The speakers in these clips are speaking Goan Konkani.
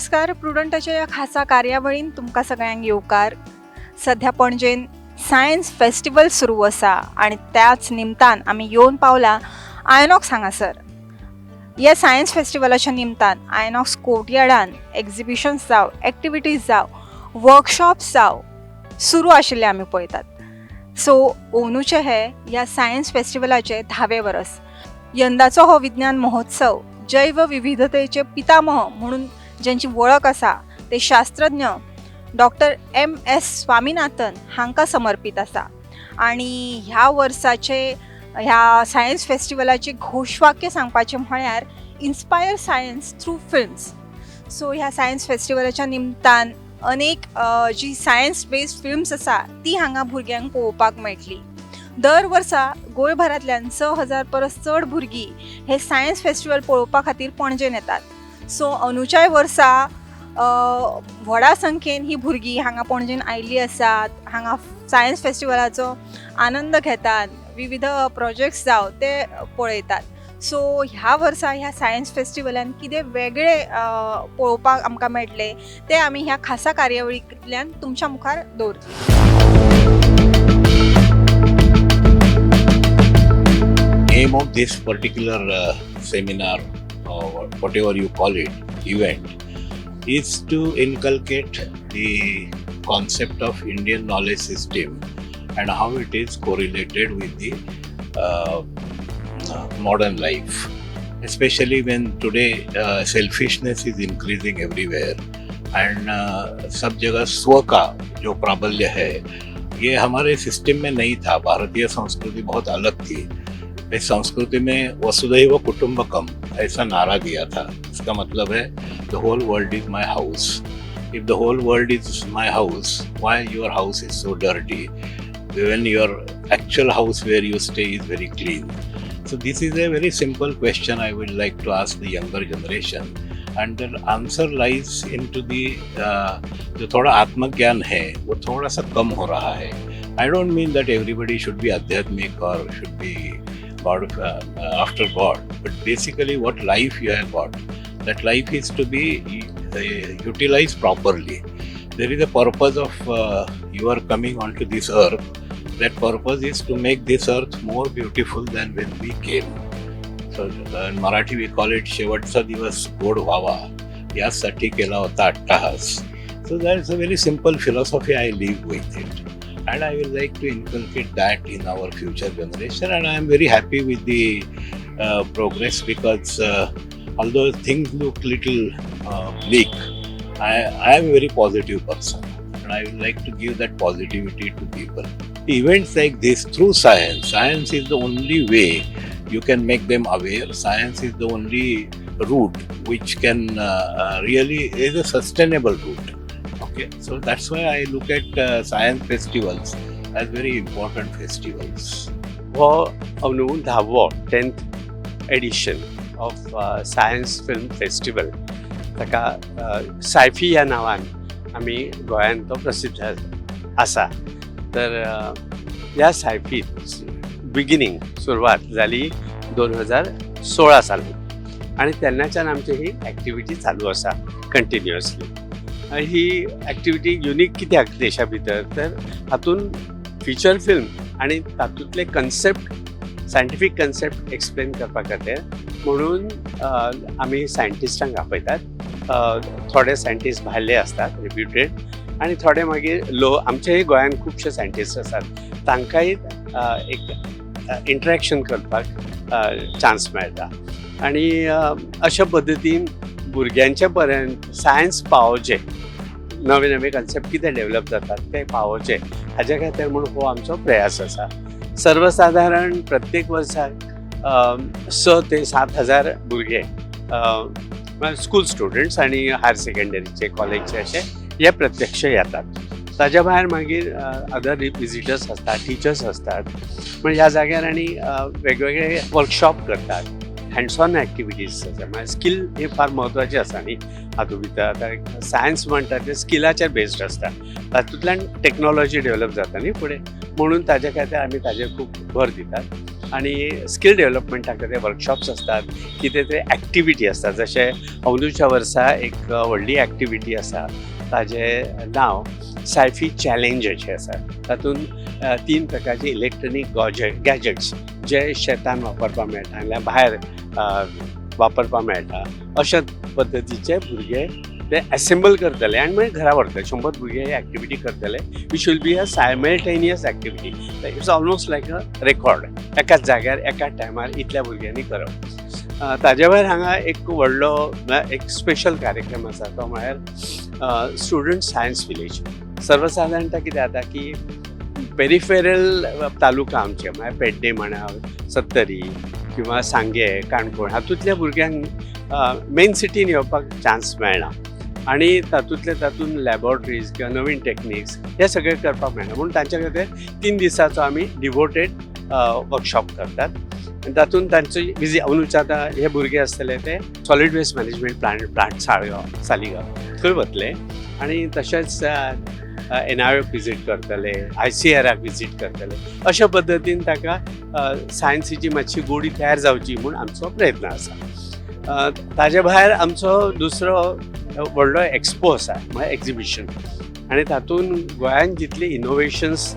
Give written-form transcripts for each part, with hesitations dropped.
नमस्कार. प्रुडंटाच्या ह्या खासा कार्यावळीन तुमकां सगळ्यांक येवकार. सध्या पणजेन सायन्स फेस्टिवल सुरू आसा आनी त्याच निमतान आमी येवन पावला आयनॉक्स हांगासर. ह्या सायन्स फेस्टिवलाच्या निमतान आयनॉक्स कोर्टयार्डान एक्झिबिशन्स जावं, एक्टिविटीज जावं, वर्कशॉप्स जावं, सुरू आशिल्ले आमी पळयतात. सो अंदूचे हे ह्या सायन्स फेस्टिवलाचे 10वें वर्स. यंदाचो हो विज्ञान महोत्सव जैव विविधतेचे पितामह म्हणून ज्यांची वळख आसा ते शास्त्रज्ञ डॉक्टर एम.एस. स्वामीनाथन हांकां समर्पीत आसा. आनी ह्या वर्साचे ह्या सायन्स फेस्टिवलाचे घोशवाक्य सांगपाचें म्हळ्यार "inspire science through films". So ह्या सायन्स फेस्टिवलाच्या निमतान अनेक जी सायन्स बेस्ड फिल्म्स आसा ती हांगा भुरग्यांक पळोवपाक मेळटली. दर वर्सा गोंयभरांतल्यान 6000 परस चड भुरगीं हे सायन्स फेस्टिवल पळोवपा खातीर पणजेन येतात. सो अंदूच्याय वर्सा व्हडा संख्येन ही भुरगीं हांगा पणजेन आयिल्लीं आसात, हांगा सायन्स फेस्टिवलाचो आनंद घेतात, विविध प्रोजेक्ट्स जावं ते पळयतात. सो ह्या वर्सा ह्या सायन्स फेस्टिवलान कितें वेगळें पळोवपाक आमकां मेळटलें तें आमी ह्या खासा कार्यावळींतल्यान तुमच्या मुखार दवरतलीं. Aim of this particular seminar or whatever you call it, event, is to inculcate the concept of Indian knowledge system and how it is correlated with the modern life, especially when today selfishness is increasing everywhere and सब जगह स्व का जो प्राबल्य है, ये हमारे सिस्टम में नहीं था. भारतीय संस्कृति बहुत अलग थी. इस संस्कृति में वसुधैव कुटुंबकम ऐसा नारा दिया था. इसका मतलब है, the whole world is my house. If the whole world is my house, why your house is so dirty when your actual house where you stay is very clean? So this is a very simple question I would like to ask the younger generation, and the answer lies into the जो थोड़ा आत्मज्ञान है, वो थोड़ा सा कम हो रहा है. I don't mean that everybody should be आध्यात्मिक or should be God, after God, but basically what life you have got, that life is to be utilized properly. There is a purpose of your coming onto this earth. That purpose is to make this earth more beautiful than when we came. So in Marathi we call it "शेवटचा दिवस गोड व्हावा यासाठी केला होता अट्टाहास". So that is a very simple philosophy. I live with it and I will like to inculcate that in our future generation. And I am very happy with the progress because although things look little bleak, I am a very positive person and I would like to give that positivity to people. Events like this through science, science is the only way you can make them aware. Science is the only route which can really is a sustainable route. Okay, so that's why I look at science festivals as very important festivals. हो अंदू 10वो, 10th edition of science film festival. ताका सायफी ह्या नांवान आमी गोंयांत तो प्रसिद्ध आसा. तर ह्या सायफीत बिगिनींग, सुरवात जाली 2016 सालान आनी तेन्नाच्यान आमची ही एक्टिविटी चालू आसा कंटिन्युअसली. ही एक्टिविटी युनीक कित्याक देशा भितर, तर हातून फिचर फिल्म आनी तातूंतले कन्सेप्ट, सायंटिफीक कन्सेप्ट एक्सप्लेन करपा खातीर म्हणून आमी सायंटिस्टांक आपयतात. थोडे सायंटिस्ट भायले आसतात रिप्युटेड आनी थोडे मागीर लो आमच्याय गोंयांत खुबशे सायंटिस्ट आसात, तांकांय एक इंटरेक्शन करपाक चान्स मेळटा. आनी अशा पद्दतीन भुरग्यांच्या पर्यंत सायन्स पावोवचें, नवे नवे कन्सेप्ट कितें डेवलप जातात ते पावोवचे, हाज्या खातीर म्हूण हो आमचो प्रयास आसा. सर्वसाधारण प्रत्येक वर्साक 6 ते 7 हजार भुरगे, स्कूल स्टुडंट्स आनी हायर सेकंडरीचे, कॉलेजचे अशे हे प्रत्यक्ष येतात. ताज्या भायर मागीर अदर विजिटर्स आसतात, टिचर्स आसतात. म्हणजे ह्या जाग्यार आनी वेगवेगळे वर्कशॉप करतात, हँड्स ऑन एक्टिविटीज आसा. म्हळ्यार स्कील हे फार म्हत्वाचें आसा न्ही हातूंत भितर. आतां सायन्स म्हणटा तें स्किलाचेर बेस्ड आसता, तातूंतल्यान टॅक्नोलॉजी डेवलप जाता न्ही फुडें, म्हणून ताज्या खातीर आमी ताजेर खूब भर दितात. आनी स्कील डेवलपमेंटा खातीर वर्कशॉप्स आसतात, कितें तरी एक्टिविटी आसतात. जशें अंदूच्या वर्सा एक व्हडली एक्टिविटी आसा, ताजें नांव सायफी चॅलेंज अशें आसा. तातूंत तीन प्रकारचे इलेक्ट्रॉनीक गॅजेट्स जे शेतान वापरपाक मेळटा नाल्यार भायर वापरपाक मेळटा, अशा पद्दतीचे भुरगे ते एसेंबल करतले आनी मागीर घरा व्हरतले. 100 भुरगे ही एक्टिविटी करतले, which will be a simultaneous activity. It's almost like a record. एकाच जाग्यार एकाच टायमार इतल्या भुरग्यांनी करप. ताजे भायर हांगा एक व्हडलो म्हळ्यार एक स्पेशल कार्यक्रम आसा, तो म्हळ्यार स्टुडंट सायन्स विलेज. सर्वसाधारणता कितें जाता की पेरिफेरल तालुका आमचे, म्हळ्यार पेड्डे म्हणा, सत्तरी किंवा सांगे, काणकोण, हातूंतल्या भुरग्यांक मेन सिटीन येवपाक चान्स मेळना आनी तातूंतले तातूंत लॅबोरेटरीज किंवा नवीन टेक्निक्स हे सगळे करपाक मेळना. म्हणून तांच्या खातीर 3 दिसाचो आमी डिवोटेड वर्कशॉप करतात आनी तातूंत तांचो विजी अंदूचे आतां हे भुरगे आसतले ते solid waste management plant Saligao, Saligao थंय वतले आनी तशेंच एनआयओक विजीट करतले, आयसीएआराक विजीट करतले. अशा पद्दतीन ताका सायन्सीची मातशी गोडी तयार जावची म्हूण आमचो प्रयत्न आसा. ताजे भायर आमचो दुसरो व्हडलो एक्सपो आसा, म्हळ्यार एक्जिबिशन, आनी तातूंत गोंयांत जितली इनोवेशन्स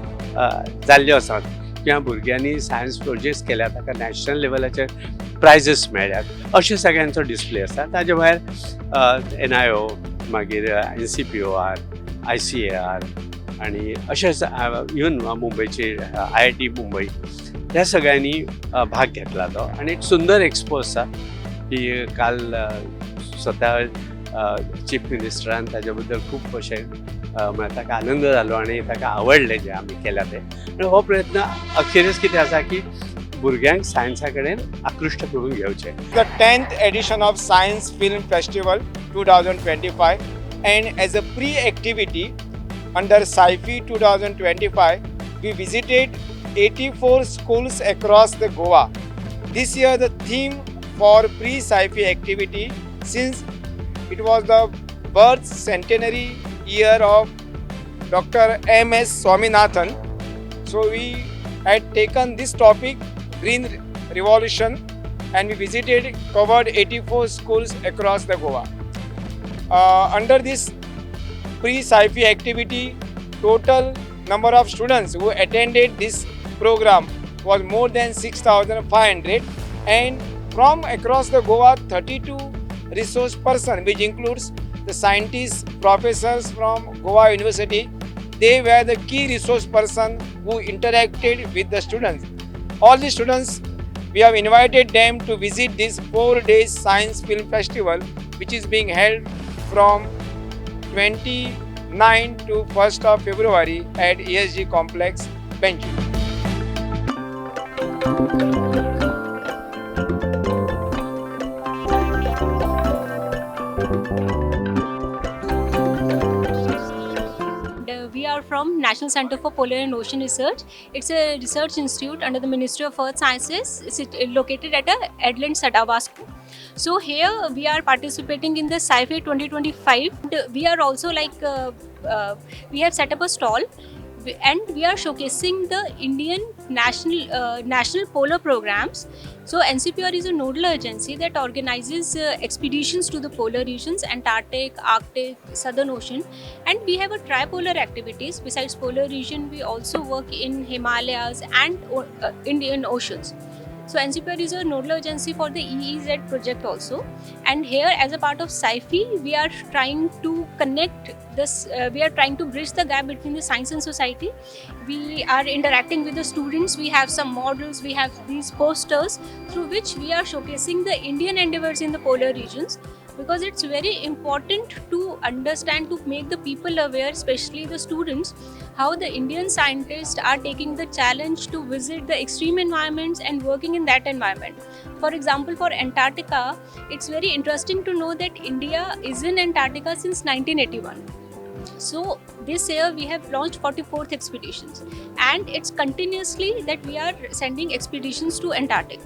जाल्ल्यो आसात किंवा भुरग्यांनी सायन्स प्रोजेक्ट्स केल्या, ताका नॅशनल लेवलाचेर प्रायझीस मेळ्ळ्यात, अशे सगळ्यांचो डिस्प्ले आसा. ताजे भायर एनआयओ, मागीर एनसीपीओआर, आयसीएआर आनी अशेंच इवन मुंबयची आयआयटी मुंबय, ह्या सगळ्यांनी भाग घेतला तो आनी एक सुंदर एक्सपो आसा की काल स्वता चीफ मिनिस्टरान ताजे बद्दल खूब अशें म्हळ्यार ताका आनंद जालो आनी ताका आवडलें जें आमी केलां तें. आनी हो प्रयत्न अखेरीस कितें आसा की भुरग्यांक सायन्सा कडेन आकृश्ट करून घेवचें. The 10th edition of Science Film Festival 2025, and as a pre-activity under SciFi 2025 we visited 84 schools across the Goa. This year the theme for pre-SciFi activity, since it was the birth centenary year of Dr. M.S. Swaminathan, so we had taken this topic, Green Revolution, and we visited, covered 84 schools across the Goa. Under this pre-SciFi activity, total number of students who attended this program was more than 6,500, and from across the Goa 32 resource person, which includes the scientists, professors from Goa University, they were the key resource person who interacted with the students. All the students, we have invited them to visit this 4 days science film festival, which is being held from 29 to 1st of February at ESG complex, Panjim. And, we are from National Center for Polar and Ocean Research. It's a research institute under the Ministry of Earth Sciences. It's located at a Adland Sada Vasco. So here we are participating in the SciFi 2025. And we are also like we have set up a stall and we are showcasing the Indian national polar programs. So NCPOR is a nodal agency that organizes expeditions to the polar regions, Antarctic, Arctic, Southern Ocean, and we have a tripolar activities. Besides polar region, we also work in Himalayas and Indian Oceans. So NCPOR is a nodal agency for the EEZ project also, and here as a part of SciFi, we are trying to connect this. We are trying to bridge the gap between the science and society. We are interacting with the students. We have some models. We have these posters through which we are showcasing the Indian endeavors in the polar regions, because it's very important to understand, to make the people aware, especially the students, how the Indian scientists are taking the challenge to visit the extreme environments and working in that environment. For example, for Antarctica, it's very interesting to know that India is in Antarctica since 1981. So this year we have launched 44th expeditions, and it's continuously that we are sending expeditions to Antarctic.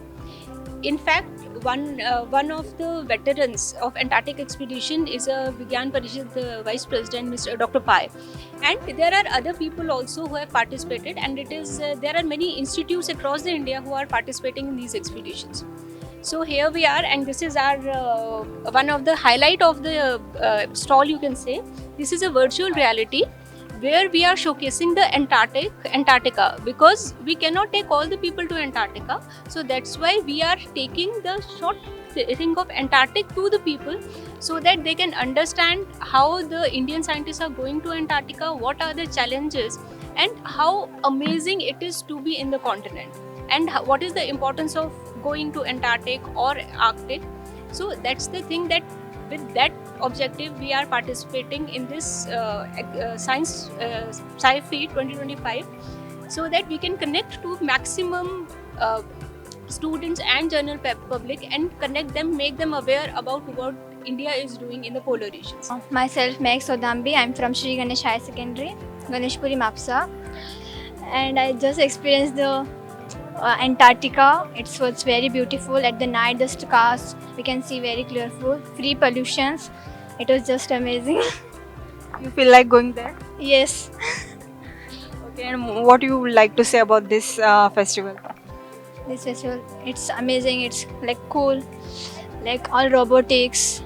In fact, One of the veterans of Antarctic expedition is a Vigyan Parishad Vice President, Mr. Dr. Pai, and there are other people also who have participated, and it is there are many institutes across the India who are participating in these expeditions. So here we are, and this is our one of the highlight of the stall, you can say. This is a virtual reality where we are showcasing the Antarctica, because we cannot take all the people to Antarctica. So that's why we are taking the short thing of Antarctic to the people, so that they can understand how the Indian scientists are going to Antarctica, what are the challenges, and how amazing it is to be in the continent, and what is the importance of going to Antarctic or Arctic. So that's the thing, that with that objective we are participating in this Science SciFY 2025, so that we can connect to maximum students and general public and connect them, make them aware about what India is doing in the polar regions. Myself, Meg Sodambi. I'm from Shri Ganesh Higher Secondary, Ganeshpuri, Mapsa, and I just experienced the Antarctica. It was very beautiful. At the night, the stars we can see very clear, free pollutions. It was just amazing. You feel like going there? Yes. Okay, and what you would like to say about this festival? This festival, it's amazing. It's like cool, like all robotics.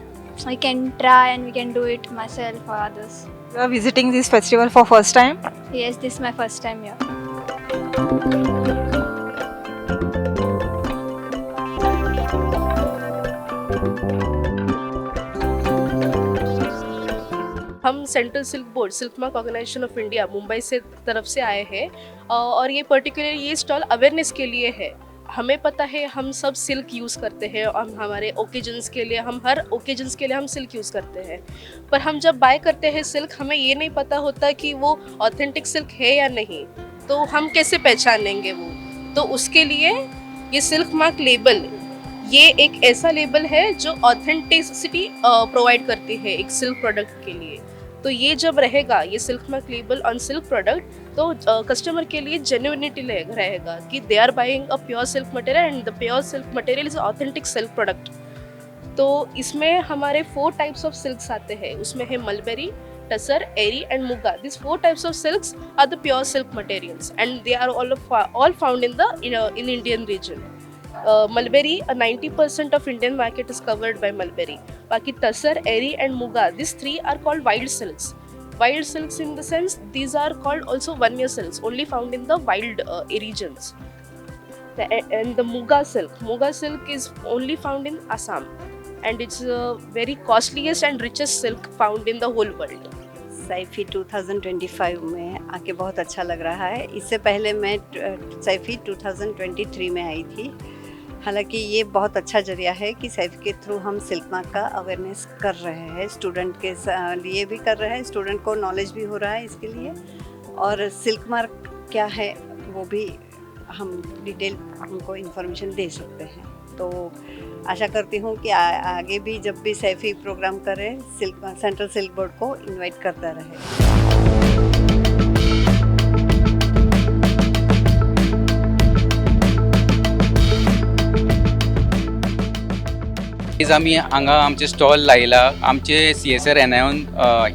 I can try and we can do it myself or others. You are visiting this festival for first time? Yes, this is my first time here. Hum central silk board, silk mark organisation of India, Mumbai से तरफ से आए हैं और ये पर्टिकुलर ये स्टॉल अवेयरनेस के लिए है। हमें पता है हम सब सिल्क यूज़ करते हैं और हमारे ओकेजन्स के लिए, हम हर ओकेजन्स के लिए हम सिल्क यूज़ करते हैं, पर हम जब बाय करते हैं सिल्क, हमें ये नहीं पता होता कि वो ऑथेंटिक सिल्क है या नहीं, तो हम कैसे पहचानेंगे वो। तो उसके लिए ये सिल्क मार्क लेबल, ये एक ऐसा लेबल है जो ऑथेंटिसिटी प्रोवाइड करती है एक सिल्क प्रोडक्ट के लिए। तो ये जब रहेगा ये silk mark label on silk product, तो कस्टमर के लिए जेन्युइनिटी रहेगा कि they are buying a pure silk material and the pure silk material is authentic silk product. तो इसमें हमारे 4 टाइप्स ऑफ सिल्क्स आते हैं, उसमें है mulberry, tussar, eri and muga. This 4 types of silks are the pure silk materials and they are all found in the in Indian region. Mulberry, 90% of Indian market is covered by mulberry. Baki tussar, eri and muga, these 3 are called wild silks. Wild silks in the sense, these are called also vanya silks, only found in the wild regions. And the muga silk is only found in Assam, and it's a very costliest and richest silk found in the whole world. SciFY 2025 में आके बहुत अच्छा लग रहा है। इससे पहले मैं साइफी 2023 में आई थी। हालांकि ये बहुत अच्छा जरिया है कि साइफी के थ्रू हम सिल्क मार्क का अवेयरनेस कर रहे हैं, स्टूडेंट के लिए भी कर रहे हैं, स्टूडेंट को नॉलेज भी हो रहा है इसके लिए, और सिल्क मार्क क्या है वो भी हम डिटेल उनको इन्फॉर्मेशन दे सकते हैं। तो आशा करती हूँ कि आगे भी जब भी साइफी प्रोग्राम करे, सिल्क सेंट्रल सिल्क बोर्ड को इनवाइट करता रहे। आयज आमी हांगा आमचे स्टॉल लायला। आमचे CSIR NIOन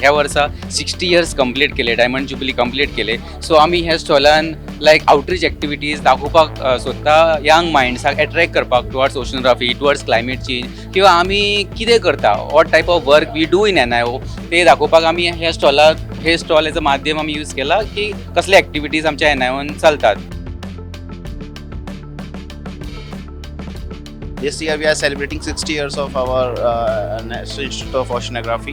ह्या वर्सा 60 इयर्स कंप्लीट केले, डायमंड जुबली कंप्लीट केले। सो आमी ह्या स्टॉलान लायक आउटरीच एक्टिविटीज दाखोवपाक सोदता, यंग मायंड्साक एट्रॅक्ट करपाक towards oceanography, towards climate change, किंवा आमी कितें करता, what type of work we do in NIO, ते दाखोवपाक आमी ह्या स्टॉलाक, हे स्टॉल एज अ माध्यम आमी यूज केला की कसले एक्टिविटीज आमच्या NIOन चलतात। This year we are celebrating 60 years of our National Institute of Oceanography,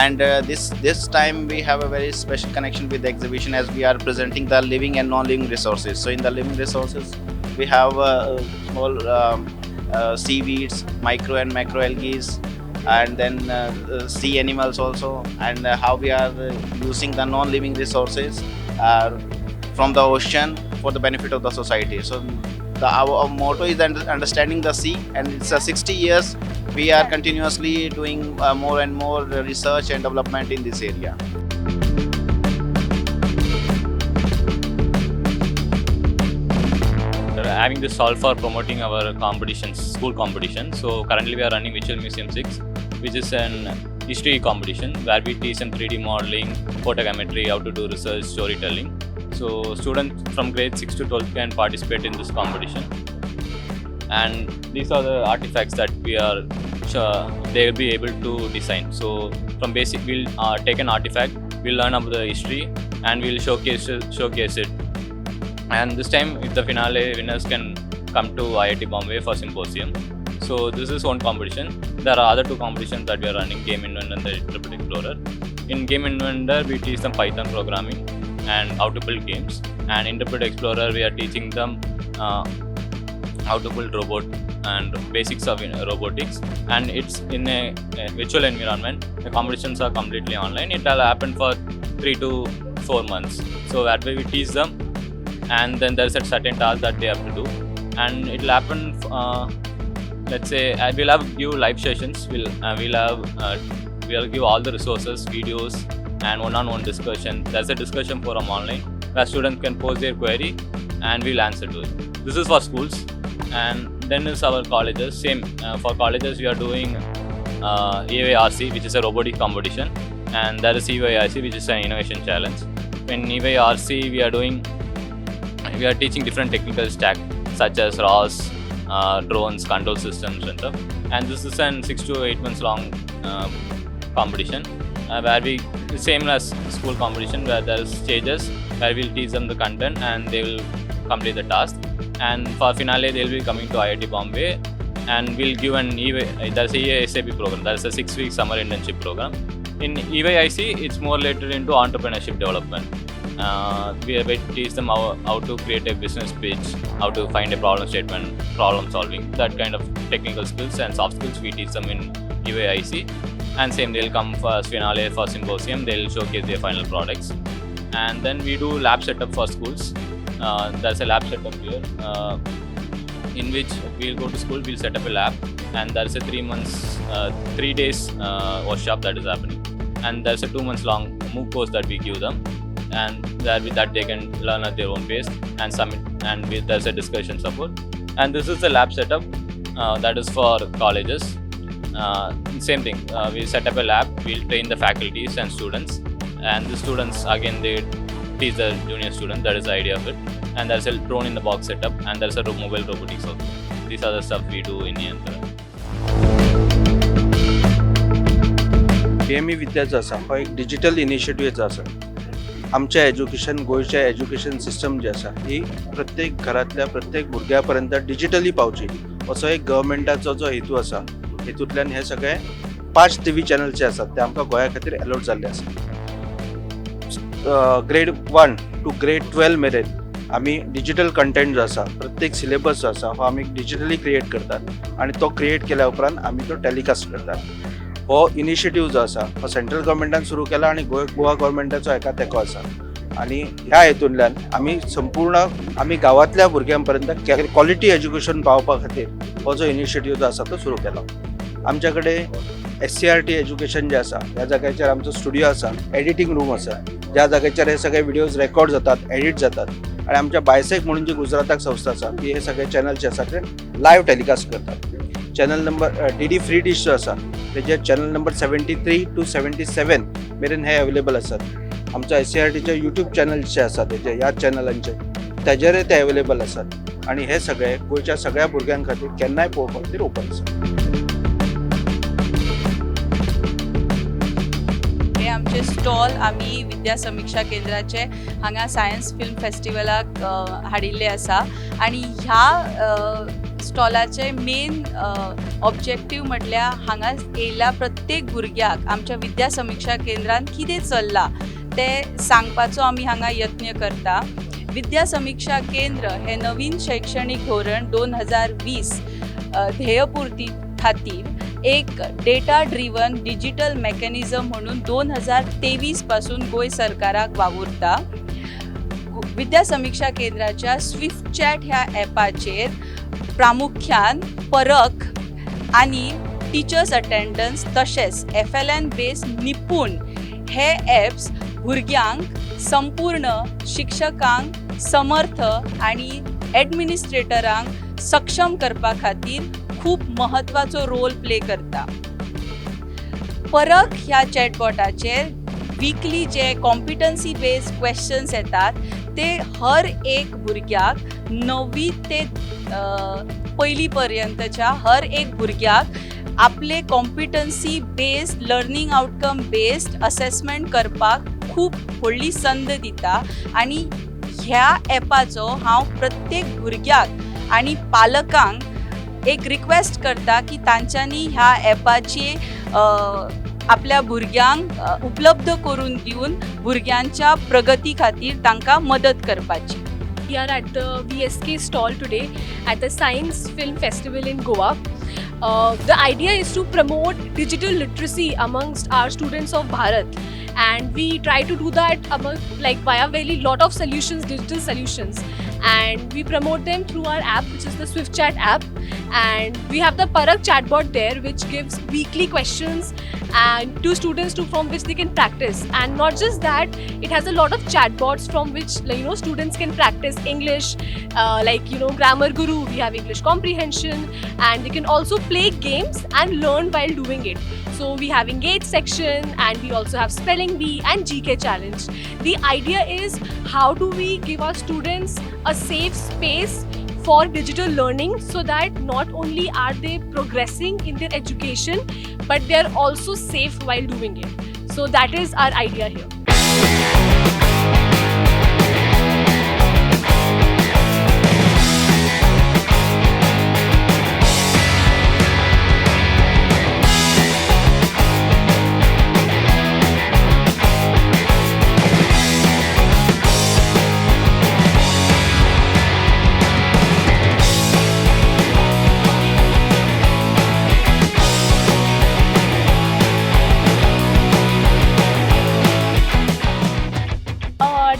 and this time we have a very special connection with the exhibition as we are presenting the living and non-living resources. So in the living resources we have small seaweeds, micro and macro algae, and then sea animals also, and how we are using the non-living resources from the ocean for the benefit of the society. So our motto is understanding the sea, and it's 60 years we are continuously doing more and more research and development in this area. having this stall for promoting our competitions, school competition. So currently we are running Virtual Museum 6, which is an history competition where we teach them 3D modeling, photogrammetry, how to do research, storytelling. So students from grade 6 to 12 can participate in this competition. And these are the artifacts that we are they will be able to design. So from basic, we'll take an artifact, we'll learn about the history, and we'll showcase it. And this time, if the finale winners can come to IIT Bombay for symposium. So this is one competition. There are other two competitions that we are running, Game Inventor and the Intrepid Explorer. In Game Inventor, we teach them Python programming and how to build games. And Intrepid Explorer, we are teaching them how to build robot and basics of robotics. And it's in a virtual environment. The competitions are completely online. It will happen for 3 to 4 months. So that way we teach them, and then there's a certain task that they have to do, and it will happen. Let's say we'll have give live sessions. We'll give all the resources, videos, and one-on-one discussion. There's a discussion forum online where students can post their query, and we'll answer to it. This is for schools, and then is our colleges. Same for colleges, we are doing EYRC, which is a robotic competition, and there is EYRC, which is an innovation challenge. In EYRC, we are teaching different technical stack such as ROS, drones, control systems, and stuff. And this is an 6 to 8 months long competition where we same as school competition, where there is stages where we'll teach them the content and they will complete the task. And for finale, they'll be coming to IIT Bombay, and we'll give an EY, there's a EASAP program. There's a 6-week summer internship program. In EYIC, it's more related into entrepreneurship development. We teach them how to create a business pitch, how to find a problem statement, problem solving, that kind of technical skills and soft skills we teach them in EYIC. And same, they'll come for finale, for symposium, they'll showcase their final products. And then we do lab setup for schools. There's a lab setup here in which we'll go to school, we'll set up a lab, and there's a 3 days workshop that is happening. And there's a 2 months long MOOC course that we give them, and that with that they can learn at their own pace and submit, and there's a discussion support. And this is the lab setup that is for colleges. Same thing, we set up a lab, we'll train the faculties and students, and the students again they teach the junior student. That is the idea of it. And there's a drone in the box setup, and there's a mobile robotics also. These are the stuff we do in Niyantra. PME विद्या जो आसा हो एक डिजिटल इनिशिएटिव्ह जो आसा आमचें एज्युकेशन, गोंयचें एज्युकेशन सिस्टम जी आसा ही प्रत्येक घरांतल्या प्रत्येक भुरग्या पर्यंत डिजिटली पावची असो एक गव्हर्मेंटाचो जो हेतू आसा. हेतूंतल्यान हे सगळे 5 टीव्ही चॅनल जे आसात ते आमकां गोंया खातीर अलॉट जाल्ले आसा. ग्रेड 1 टू ग्रेड 12 मेरेन आमी डिजिटल कंटेंट जो आसा, प्रत्येक सिलेबस जो आसा हो आमी डिजिटली क्रिएट करतात आनी तो क्रिएट केल्या उपरांत आमी तो टेलिकास्ट करतात. हो इनिशिएटीव जो आसा हो सेंट्रल गव्हर्मेंटान सुरू केला आनी गोवा गव्हर्मेंटाचो हेका तेंको आसा. आनी ह्या हेतूंतल्यान आमी संपूर्ण आमी गांवांतल्या भुरग्यां पर्यंत क्वॉलिटी एज्युकेशन पावोवपा खातीर हो जो इनिशिएटीव जो आसा तो सुरू केला. आमच्या कडेन SCERT education जे आसा ह्या जाग्याचेर आमचो स्टुडियो आसा, एडिटींग रूम आसा, ज्या जाग्याचेर हे सगळे व्हिडियोज रेकॉर्ड जातात, एडिट जातात. आनी आमच्या बायसेक म्हणून जी गुजराताक संस्था आसा ती हे सगळे चॅनल जे आसा ते लायव्ह टेलिकास्ट करतात. Channel number DD free dish जो आसा तेजेर चॅनल नंबर 73 टू 77 मेरेन हे अवेलेबल आसात. आमचो SCERTचे यूट्यूब चॅनल जे आसा तेजे ह्या चॅनलांचे तेजेरय ते अवेलेबल आसात. आनी हे सगळे गोंयच्या सगळ्या भुरग्यां खातीर केन्नाय पळोवपा खातीर ओपन आसा. हे आमचे स्टॉल आमी विद्या समिक्षा केंद्राचे हांगा सायन्स फिल्म फेस्टिवलाक हाडिल्ले आसा. आनी ह्या स्टॉलाचे मेन ऑब्जेक्टीव म्हटल्यार हांगा येयल्ल्या प्रत्येक भुरग्याक आमच्या विद्या समिक्षा केंद्रान कितें चल्लां तें सांगपाचो आमी हांगा यत्न करता. विद्या समिक्षा केंद्र हे नवीन शैक्षणीक धोरण 2020 ध्येयपूर्ती खातीर एक डेटा ड्रिवन डिजिटल मेकॅनिझम म्हणून 2023 पासून गोंय सरकाराक वावुरता. विद्या समिक्षा केंद्राच्या स्विफ्ट चॅट ह्या ॲपाचेर प्रामुख्यान परख आनी टिचर्स अटेंडन्स तशेंच FLN base निपूण हे ॲप्स भुरग्यांक संपूर्ण शिक्षकांक समर्थ आनी एडमिनिस्ट्रेटरांक सक्षम करपा खातीर खूब म्हत्वाचो रोल प्ले करता. परख ह्या चॅटबॉटाचेर विकली जे कॉम्पिटन्सी बेस्ड क्वेश्चन्स येतात ते हर एक भुरग्याक 9वी ते 1ली पर्यंतच्या हर एक भुरग्याक आपले competency based learning outcome based assessment करपाक खूब व्हडली संद दिता. आनी ह्या एपाचो हांव प्रत्येक भुरग्याक आनी पालकांक एक रिक्वेस्ट करता की तांच्यांनी ह्या एपाची आपल्या भुरग्यांक उपलब्ध करून दिवन भुरग्यांच्या प्रगती खातीर तांकां मदत करपाची. We are at the VSK stall today at the Science Film Festival in Goa. The idea is to promote digital literacy amongst our students of Bharat, and we try to do that among, like, via very lot of solutions, digital solutions, and we promote them through our app, which is the Swift Chat app, and we have the Parakh chatbot there, which gives weekly questions and to students to from which they can practice. And not just that, it has a lot of chatbots from which, like, you know, students can practice English, like, you know, Grammar Guru, we have English comprehension, and they can also play games and learn while doing it. So we have engage section, and we also have spelling bee and GK challenge. The idea is, how do we give our students a safe space for digital learning, so that not only are they progressing in their education, but they are also safe while doing it. So that is our idea here.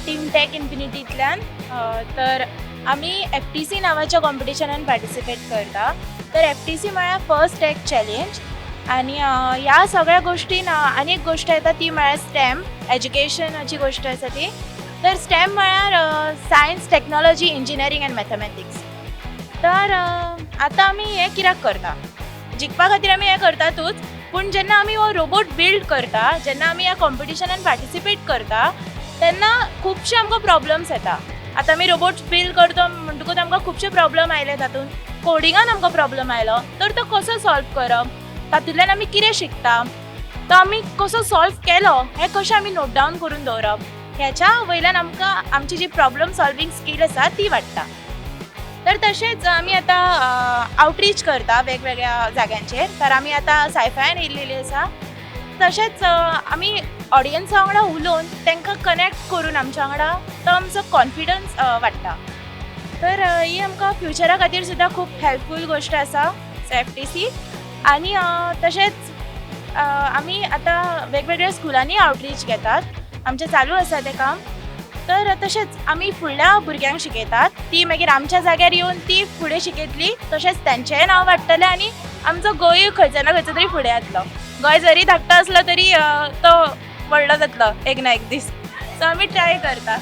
Team tech इन्फिनिटींतल्यान तर आमी FTC नांवाच्या कॉम्पिटिशनान पार्टिसिपेट करता. तर FTC म्हळ्यार फर्स्ट टॅक चॅलेंज, आनी ह्या सगळ्या गोश्टीन आनी एक गोश्ट येता ती म्हळ्यार स्टॅम, एज्युकेशनाची गोश्ट आसा ती. तर स्टॅम म्हळ्यार science, technology, engineering and mathematics. तर आतां आमी हें कित्याक करता? जिखपा खातीर आमी हें करतातूच, पूण जेन्ना आमी हो रोबोट बिल्ड करता, जेन्ना आमी ह्या कॉम्पिटिशनान पार्टिसिपेट करता, तेन्ना खुबशे आमकां प्रॉब्लम्स येता. आतां आमी रोबोट बिल्ड करता म्हणटकूच आमकां खुबशे प्रॉब्लम आयले, तातूंत कोडिंगान आमकां प्रॉब्लम आयलो, तर तो कसो सॉल्व करप, तातूंतल्यान आमी कितें शिकता, तो आमी कसो सॉल्व केलो हें कशें आमी नोट डावन करून दवरप, ह्याच्या वयल्यान आमकां आमची जी प्रॉब्लम सॉल्वींग स्कील आसा ती वाडटा. तर तशेंच आमी आतां आवटरीच करता वेगवेगळ्या जाग्यांचेर. तर आमी आतां सायफायान येयल्लेली आसा. तशेंच आमी ऑडियन्सा वांगडा उलोवन तांकां कनेक्ट करून आमच्या वांगडा तो आमचो कॉन्फिडन्स वाडटा. तर ही आमकां फ्युचरा खातीर सुद्दां खूब हेल्पफूल गोश्ट आसा FTC. आनी तशेंच आमी आतां वेगवेगळ्या स्कुलांनी आवटरीच घेतात, आमचें चालू आसा तें काम. तर तशेंच आमी फुडल्या भुरग्यांक शिकयतात, ती मागीर आमच्या जाग्यार येवन ती फुडें शिकयतली, तशेंच तांचेंय नांव वाडटलें आनी आमचो गोंयूय खंयचो ना खंयचो तरी फुडें येतलो. गोंय जरी धाकटो आसलो तरी तो व्हडलो जातलो एक ना एक दीस. सो आमी ट्राय करता.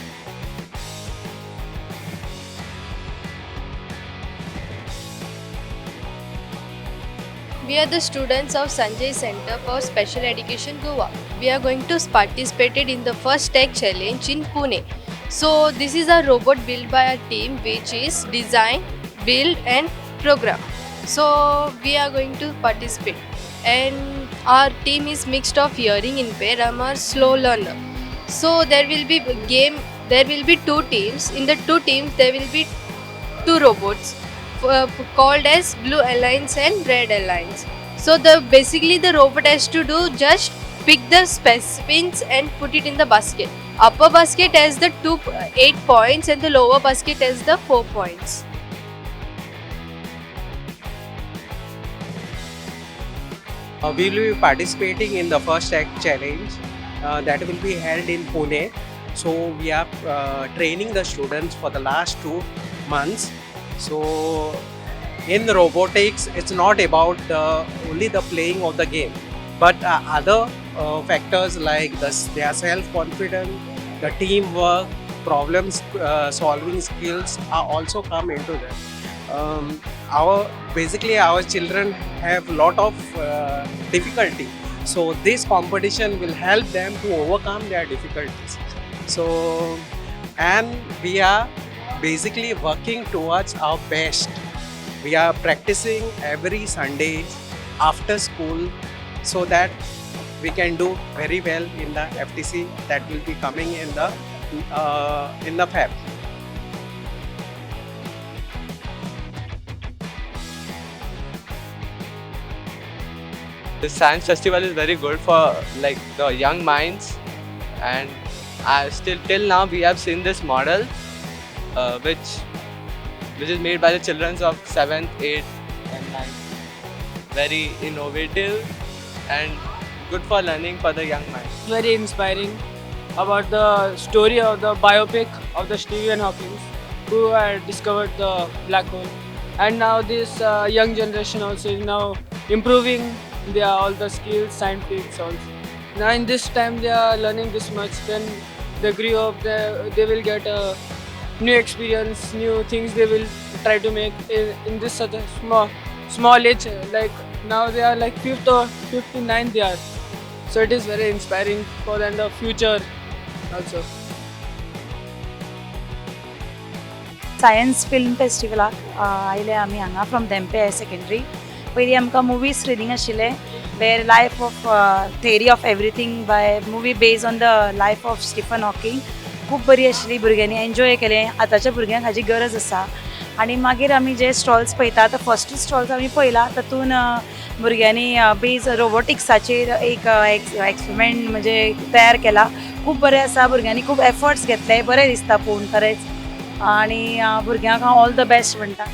We are the students of Sanjay Center for Special Education, Goa. We are going to participate in the first tech challenge in Pune. So this is a robot built by our team, which is design, build and program. So we are going to participate, and our team is mixed of hearing impaired and our slow learner. So there will be game, there will be two teams. In the two teams there will be two robots called as Blue Alliance and Red Alliance. So the basically the robot has to do just pick the specimens and put it in the basket. Upper basket has the 8 points and the lower basket has the 4 points. We will be participating in the first tech challenge that will be held in Pune. So we are training the students for the last 2 months. So in robotics, it's not about only the playing of the game, but other factors like their self-confidence, the teamwork, Problems solving skills are also come into that. Our basically our children have lot of difficulty, so this competition will help them to overcome their difficulties. So, and we are basically working towards our best. We are practicing every Sunday after school so that we can do very well in the FTC that will be coming in the Feb. The science festival is very good for, like, the young minds, and still till now we have seen this model which is made by the children of 7th, 8th and 9th. Very innovative and good for learning for the young minds. Very inspiring about the story of the biopic of the Stephen Hawking, who had discovered the black hole. And now this young generation also is now improving their all the skills, scientifics also. Now in this time they are learning this much, then they grew up, they will get a new experience, new things they will try to make in this such a small age. Like now they are like fifth or 59 they are. So it is very inspiring for them the future also. Science film फेस्टिवलाक आयले आमी हांगा फ्रॉम धेंपे हायर सेकेंडरी. पयलीं आमकां मुवी स्क्रिनींग आशिल्लें, where life of Theory of Everything by movie based on the life of Stephen Hawking. खूब बरी आशिल्ली, भुरग्यांनी एन्जॉय केलें. आतांच्या भुरग्यांक हाजी गरज आसा. आनी मागीर आमी जे स्टॉल्स पळयता, तो फर्स्ट स्टॉल्स आमी पळयला, तातूंत भुरग्यांनी बेज रोबोटिक्साचेर एक एक्सपेरिमेंट म्हणजे तयार केला. खूब बरें आसा, भुरग्यांनी खूब एफर्ट्स घेतले. बरें दिसता पळोवन खरेंच. आनी भुरग्यांक हांव ऑल the best म्हणटा.